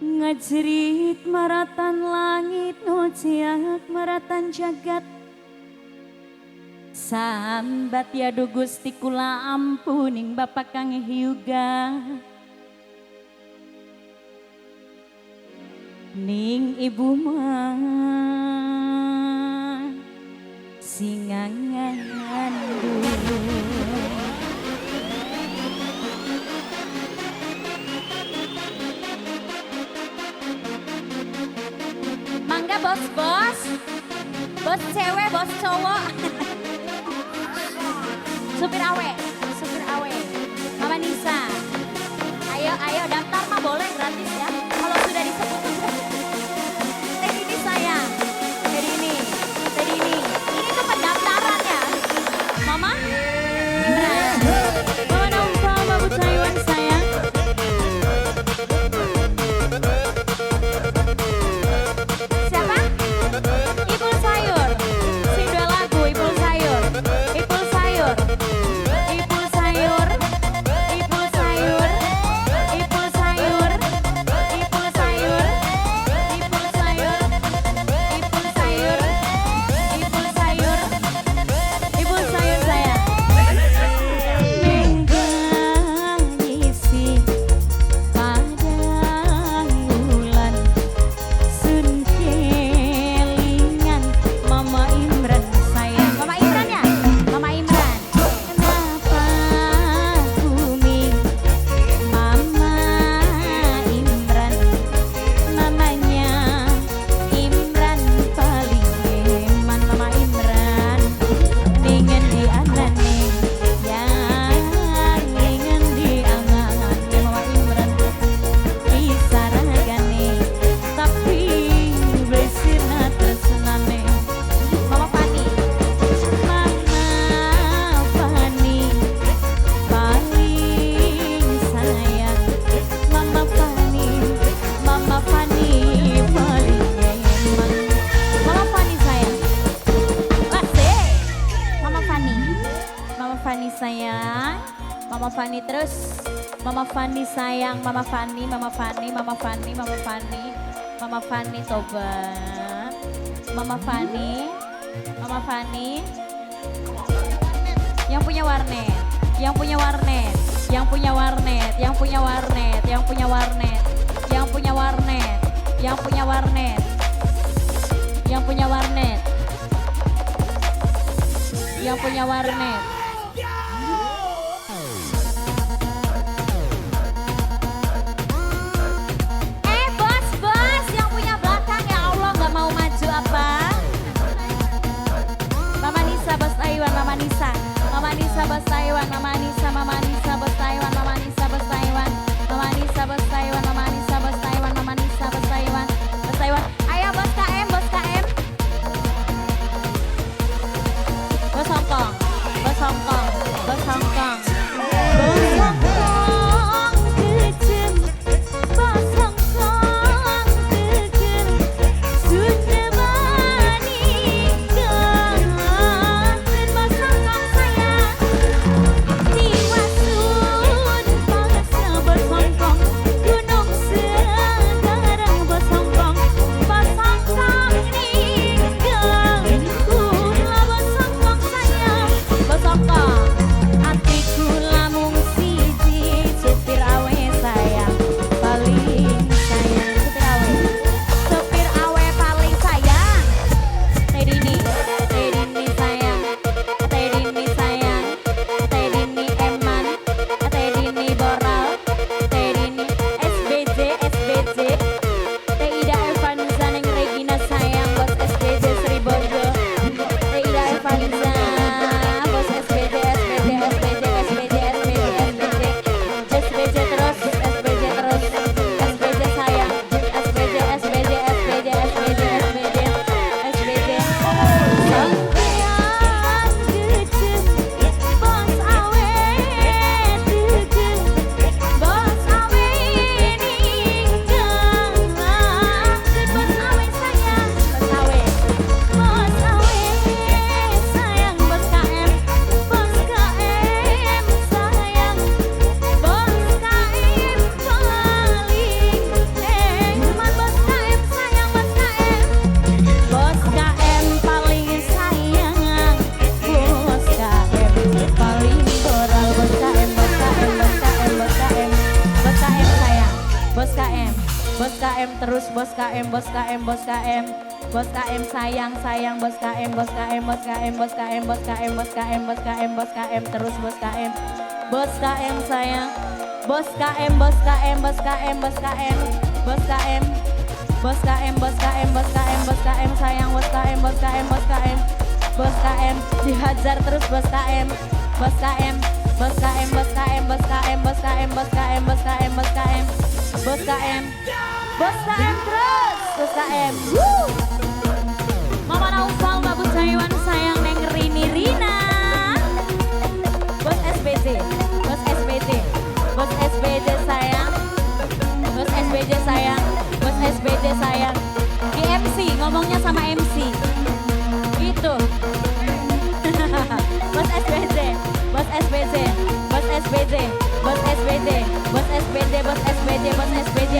Ngajerit maratan langit nuciak maratan jagat. Sambat ya du Gusti kula ampuning Bapak kang hyuga. Ning ibu mah singangan Mangga bos-bos, bos cewek, bos cowok. Supir awe, supir awe. Mama Nisa, ayo ayo daftar mah boleh gratis ya. Kalau sudah disebut. Teh ini sayang, teh ini, teh ini. Ini tuh pendaftaran ya. Mama, Imran. Mama Naufal, Mama Taiwan sayang. Siapa? Ipul Sayur. Sing dua lagu Ipul Sayur. Ipul Sayur. Ipul Sayur. Ipul Sayur. Ipul Sayur. Ipul Sayur. Ipul Sayur. Ipul Sayur. Ipul Sayur. Ipul Sayur sayang. Mengganisi padang bulan sun kelingan Mama Imran sayang. Mama Imran ya? Mama Imran. Kenapa bumi Mama Imran, mamanya Imran paling eman. Mama Imran dengan di anane yang dengan di anane Mama Imran isaragane tapi bersina tresnane. Mama Fani. Mama Fani paling sayang. Mama Fani, Mama Fani paling eman. Mama Fani sayang. Asik. Mama Fani. Mama Fani sayang. Mama Fani terus. Mama Fani sayang, Mama Fani, Mama Fani, Mama Fani, Mama Fani, Mama Fani tobat. Mama Fani, Mama Fani. Yang punya warnet, yang punya warnet, yang punya warnet, yang punya warnet, yang punya warnet, yang punya warnet, yang punya warnet, yang punya warnet, yang punya warnet. Eh bos-bos yang punya belakang ya Allah nggak mau maju apa? Mama Nisa bos Taiwan, Mama Nisa, Mama Nisa bos Taiwan, Mama Nisa, Mama Nisa bos Taiwan, Mama Nisa bos Taiwan, Mama Nisa bos Taiwan, Mama Nisa bos Taiwan, Mama Nisa bos Taiwan, bos Taiwan. Ayo bos KM, bos KM. Bos Hongkong, bos Hongkong. KM, Bos KM terus, Bos KM, Bos KM, Bos KM, Bos KM sayang sayang, Bos KM, Bos KM, Bos KM, Bos KM, Bos KM, Bos KM, Bos KM, Bos KM terus, Bos KM, Bos KM sayang, Bos KM, Bos KM, Bos KM, Bos KM, Bos KM, Bos KM, Bos KM, Bos KM, Bos KM sayang, Bos KM, Bos KM, Bos KM, Bos KM dihajar terus, Bos KM, Bos KM, Bos KM, Bos KM, Bos KM, Bos KM, Bos KM, Bos KM, Bos KM, Bos KM, Bos KM terus, Bos KM. Woo! Mama Naufal, Babu Taiwan sayang, Neng Rini Rina. Bos SBJ, Bos SBJ, Bos SBJ sayang, Bos SBJ sayang, Bos SBJ sayang. Di MC, ngomongnya sama MC. Gitu. Bos SBJ, Bos SBJ, Bos SBJ, Bos SBJ, Bos SBJ, Bos SBJ, Bos SBJ,